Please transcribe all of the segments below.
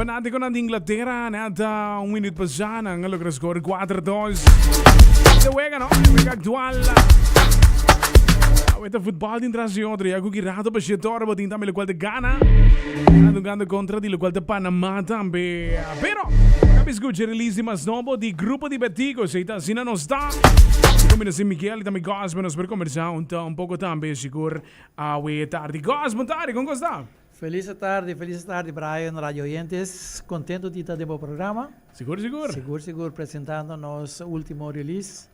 Fanaticonan di Inglaterra net un minuut pasa nan a logra score 4-2. De wega no, wega actual. Awe ta futbal tin tras di otro. Ya ku ki rato pa shete ora bo tin tambe locual ta gana. Gana jugando contra di locual ta Panama tambe. Pero, kabi escucha release di mas nobo di Grupo di Betico. Esey ta asina nos ta. Di combinacion Miguel y tambe Gosman nos por conversa un un poco tambe sigur awe tardi. Gos, bon tardi, con cos ta? Feliz tardi, feliz tardi Brian, radio oyentes. Contento di ta den bo programa. Sigur, sigur. Sigur, sigur, presentando nos ultimo release.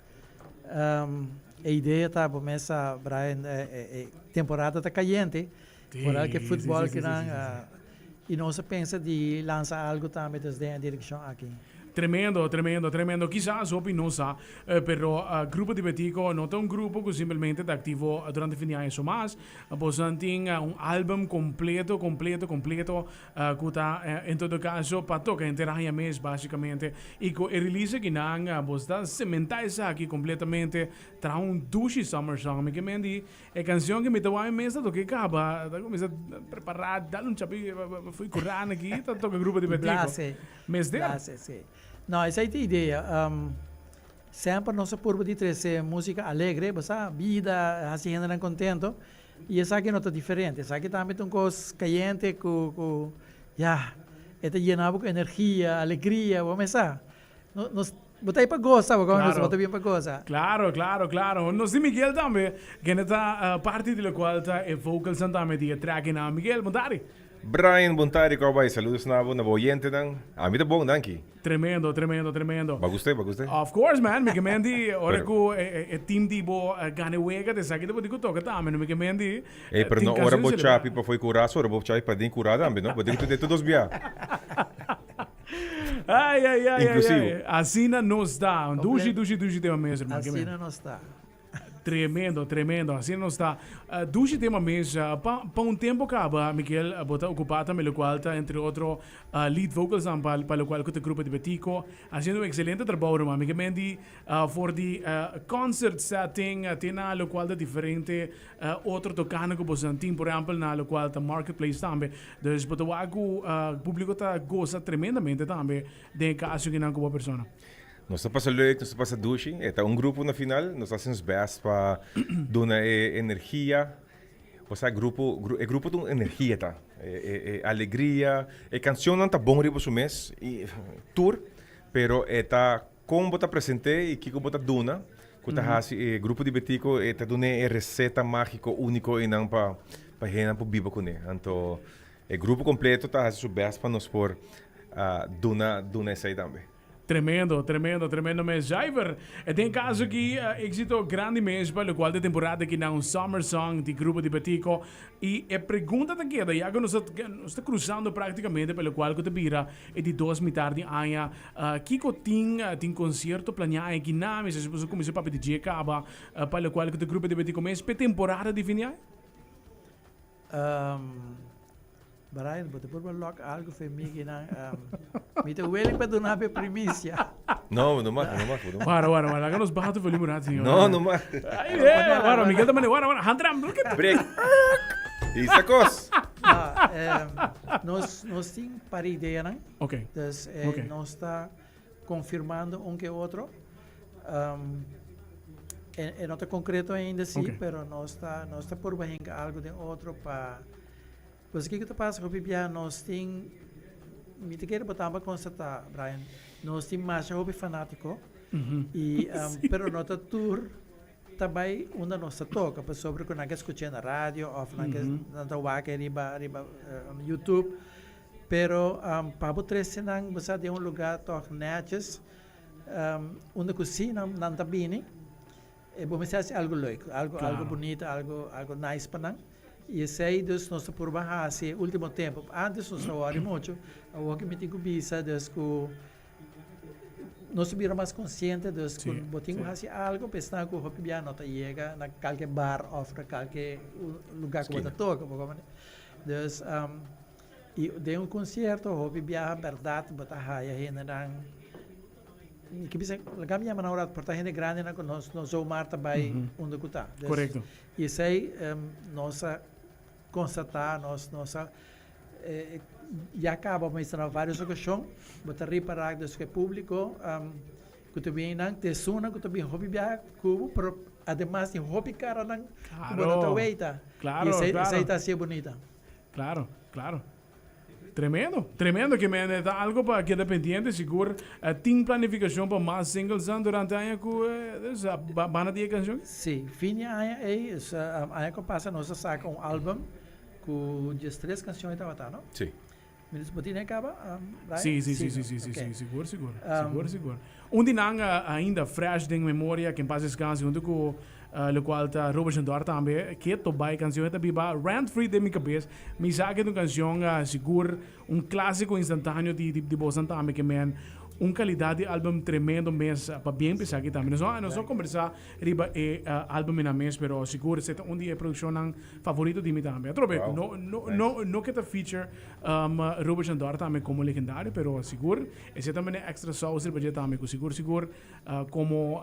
E idea ta bo mesa, Brian, e temporada ta cayente. Vooral cu e futbol kinan. Y nos a pensa di lansa algo tambe dus den e direccion aki. Tremendo, tremendo, tremendo. Kisas hopi no sa, pero Grupo di Betico no ta un grupo cu simplemente ta activo durante fin di aña so mas. Bosonan tin un album completo, completo, completo cu ta en todo caso pa toca henter aña mes basicamente. Y cu e release akinan boso ta cementa esaki completamente traha un dushi summer song. Mi ke men di E cancion ki mi ta wak mi mes ta toca e caba, ta cuminsa prepara, dal un chapi fo'i curan aki, ta toca grupo di Betico. Blase. Mester. Blase, si. No, esei ta e idea. Semper nos a purba di trece musica alegre, bo sa, bida, haci hendenan contento, y esaki no ta diferente. Esaki tambe ta un cos cayente cu, cu, ya, e ta yena bo cu energia, alegria, bo mes sa. No, nos, bo ta ahí pa goza, bo Claro. Bo ta bien pa goza. Claro, claro, claro. Nos tin Miguel tambe, kende ta parti di locual ta e vocalsnan tambe di e tracknan. Miguel, bon tardi. Brian, bon tardi, cor bai? Saludos na bo, na bo oyentenan. Ami ta bon, danki. Tremendo, tremendo, tremendo. Ba gust'é, ba gust'é? Of course, man. Mi ke men di ora Pero ku e team di bo gana e wega, ta esaki ta bo tin ku toka tambe, no? Mi ke men di Ey, pero tin no ora caso bo di celebra. chapi pa fo'i curazo, ora bo chapi pa den cura tambe, no? Bo tin ku tur dos bia. Ai, ai, ai, ai, Inclusivo. ai. Asina nos ta. Dushi, dushi, dushi tema mes, hermano. Asina nos ta. Tremendo, tremendo. Asina nos ta. Dushi tema mes. Pa, pa un tempo caba, Miguel, bo ta ocupa tambe locual ta, entre otro, lead vocals nan pa, pa locual cu ta grupo di Betico. Haciendo un excelente trabou, hermano. Mi ke men di, for di concert setting te na locual ta diferente Otro tocando cu bosonan tin, por ehempel, na locual ta Marketplace tambe. Dus bo ta wak cu publico ta goza tremendamente tambe den e caso kinan cu bo persona. Nos ta pasa leuk, nos ta pasa dushi. E ta un grupo na final. Nos ta haci nos best pa duna e energia. Bo sa grupo, e grupo ta un energia ta. E alegria, e cancionnan ta bon riba su mes y tur, pero e ta Kon bo ta present'é i kiko bo ta duna ku ta hasi e grupo di Betico e ta dun'é e reseta mágiko úniko einan pa pa hendenan por biba kuné. Anto e grupo kompleto ta hasi su bèst pa nos por duna duna esei tambe. Tremendo, tremendo, tremendo mes. Jaiver, den caso aki exito grandi mes pa locual ta temporada aki na un Summer Song di grupo di Betico. Y e pregunta ta keda, ya cu nos ta nos ta cruzando practicamente pa locual cu ta bira e di dos mitar di aña, Kiko tin tin concierto planea aña kina? Mi sa si boso cuminsa papia di dje caba pa locual cu ta grupo debe tin comes p'e temporada di fin di aña? Brian, bo ta purba lok algo fe mi kinan. Mi ta willing pa duna bo primicia. No, no mag, no mag, no mag. Wara, wara, wara. Laga nos baha tu volume un rato, señor. No, no mag. Ay, eh, wara, Miguel ta manda, wara, wara, handram. Break. Isa kos. No, nos, nos tin par ideanan. Ok. Dus eh, Ok. nos ta confirmando un que otro. E, e no ta concreto ainda sí, Ok. pero nos ta, nos ta purba hinca algo den otro pa... Pues kiko ta pasa hopi bia nos tin, mi ta kere bo tambe constata, Brian, nos tin masha hopi fanatico, y, pero no ta tur ta bai unda nos ta toca pasobra cu nan ke scucha na radio of nan ke nan ta wak riba riba YouTube pero pa bo trece nan bo sa den un lugar toch netjes unda cu si nan nan ta bini e bo mester haci algo leuk algo algo bunita algo algo nice pa nan y esey dus nos ta purba haci e ultimo tempo antes nos ta worry mucho awor cu mi tin cu bisa dus cu Nos ta bira mas konsiente dus ku bo tin ku hasi algo pa esnan ku hopi bia no ta yega na kalke bar òf na kalke lugá ku bo ta toka bo komprende. Dus i den un konsierto hopi biaha bèrdat bo ta haya hendenan mi ke bisa laga mi yama nan un rato por ta hende grandinan ku no no zomaar ta bai unda ku ta. Dus i esei nos a konstatá nos nos a. Ya caba bo mester na varios ocasion bo ta ripara dus cu e publico cu ta bin einan ta esunnan cu ta bin hopi biaha cu bo pero ademas tin hopi caranan cu bo no ta weita y esey ta hacié bunita. Claro, claro. Tremendo, tremendo ke men ta algo pa keda pendiente sigur tin planificacion pa mas singlesnan durante aña cu banda di e cancion? Si, fin di aña ey, aña cu a pasa nos a saca un album Ku diestres kanshon e tabata, no? Sí. Mi bo tin e kaba, Brian? Sí, sí, sí, sí, sí, sí, sí, sigur, sigur. Sigur, sigur. Un di nan ainda fresh den memoria, ken pas descanse hunto ku lokual ta Robert Jandor tambe, ke tobai kanshon e ta biba rent free den mi kabes. Mi sa ke ta un kanshon sigur Un clásico instantaneo di di bosan tambe ke men un calidad di album tremendo mes pa bien bisa aki tambe. Nos no nos no conversa riba e albumnan mes pero sigur esei ta un di e produccionnan favorito di mi tambe. Atrobe Wow. no no Nice. no no ke ta feature Robert Jandor tambe como legendario pero sigur esei ta mene extra saus riba dje tambe cu sigur sigur como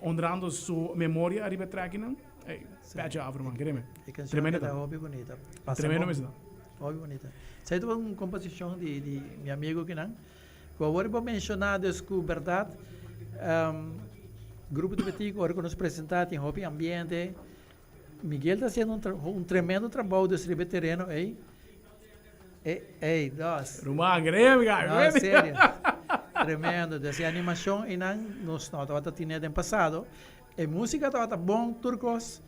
honrando su memoria ariba e tracknan ey petje af ruman kereme. E cancion Tremendo ta ta. hopi bunita. Pasa Tremendo bon. mes ta. Hopi bunita. Esei tabata un komposishon di di mi amigo kinan. Ku awor bo menshoná dus ku bèrdat Grupo di Betico ora ku nos presentá tin hopi ambiente. Miguel ta hasiendo un un tremendo trabou dus riba e tereno ei. E ei dos. Ruman, gremi ga, No, gremi. serio. Tremendo. Dus e animashon einan nos no tabata tine den pasado. E músika tabata bon tur kos.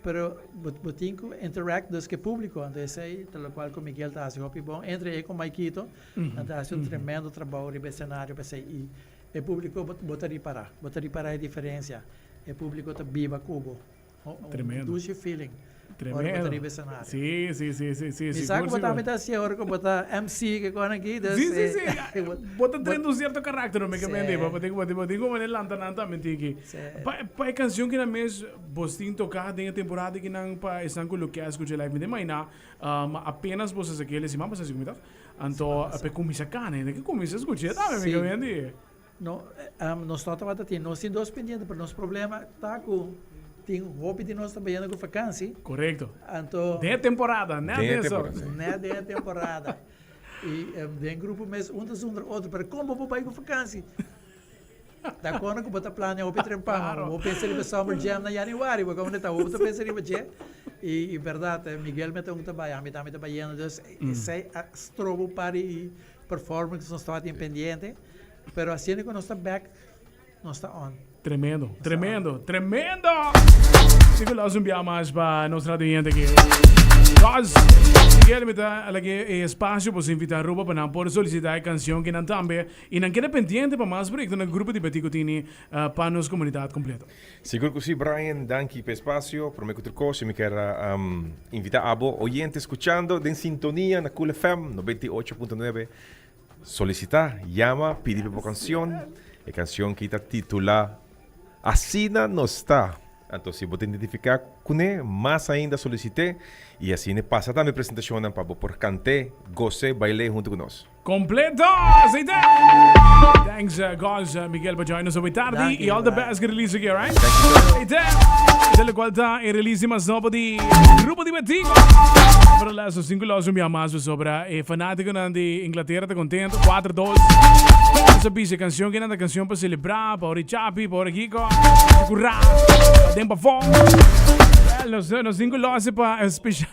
Pero bo bo tin ku interact dus ku e públiko, anto esei ta lokual ku Miguel ta hasi hopi bon, entre e ku Maikito, nan ta hasi un tremendo trabou riba e senario p'esei i e públiko bo bo ta ripará, bo ta ripará e diferensia, e públiko ta biba ku bo, un Tremendo. dushi feeling ora bo ta Tremendo. riba e senario. Sí, sí, sí, sí, sí, Mi sa sigur, ku bo sigur. tambe ta hasié ora ku bo ta MC ke kon aki, dus Sí, sí, sí. bo Bo ta bo trende un cierto karakter, no mi ke mende, Sí. bo tin ku bo tin bo tin ku manera lanta nan tambe tiki. Sí. Pa pa e canción ki nan mes Bos tin toká den e temporada kinan pa esnan ku lo ke a skucha live. Mi ta imaginá apenas bos a sak'é el siman pasá si ku mi ta. Anto pa e kuminsá kana hende ke kuminsá skuch'é tambe mi Sí. ke wende. No, nos no tabata tin. Nos tin dos pendiente, pero nos problema ta ku tin hopi di nos ta bayendo ku vakansi. Korekto. Anto. Den e temporada, nèt Den e den eso. temporada, sí. Nèt den e temporada. I den grupo mes un ta zundra otro, pero kon bo por bai ku vakansi? Ta kono ku bo ta plania hopi trempan, Claro. bo pensa riba Summer Jam na januari, bo komo ta bo ta pensa riba dje. I i bèrdat Miguel me ta un ta bai, ami tambe ta bayendo, dus esei a stroba un par di performance nos tabatin pendiente, pero asiendo ku nos ta bèk, nos ta on. Tremendo, tremendo, tremendo! Sigur los un bia mas pa nos radio oyente aki. Gos, Miguel mi ta lage e espacio pa invita Aruba pa nan por solicita e cancion ki nan tambe y nan keda pendiente pa mas proyectonan Grupo di Betico tini pa nos comunidad completo. Sigur cu si Brian, danki pa e espacio. Prome cu tur cos mi kier a invita abo oyente scuchando den sintonia na Cool FM 98.9 Solicita, yama, pidi pa bo cancion. E cancion ki ta titula Asina Nos Ta. Anto si bo ta identifica cune, mas ainda solicit'e y asina e pasa tambe presentacionnan pa bo por cant'e, gos'e, bail'e hunto cu nos. Completo! Aceite! Thanks, guys, Miguel pa join nos awe tardi Danki, y all the Brian. best cu release aki, alright? Thank you, sir. Aceite! Esei locual ta e release di mas nobo di Grupo di Betico. Pero laatste cinco los un bia mas pasobra e fanaticonan di Inglaterra ta contento. 4-2. Nos a bisa e cancion kinan ta cancion pa celebra, pa ora chapi, pa ora kiko, pa curá, pa den pa fo. Well, nos, nos cinco los pa especialmente.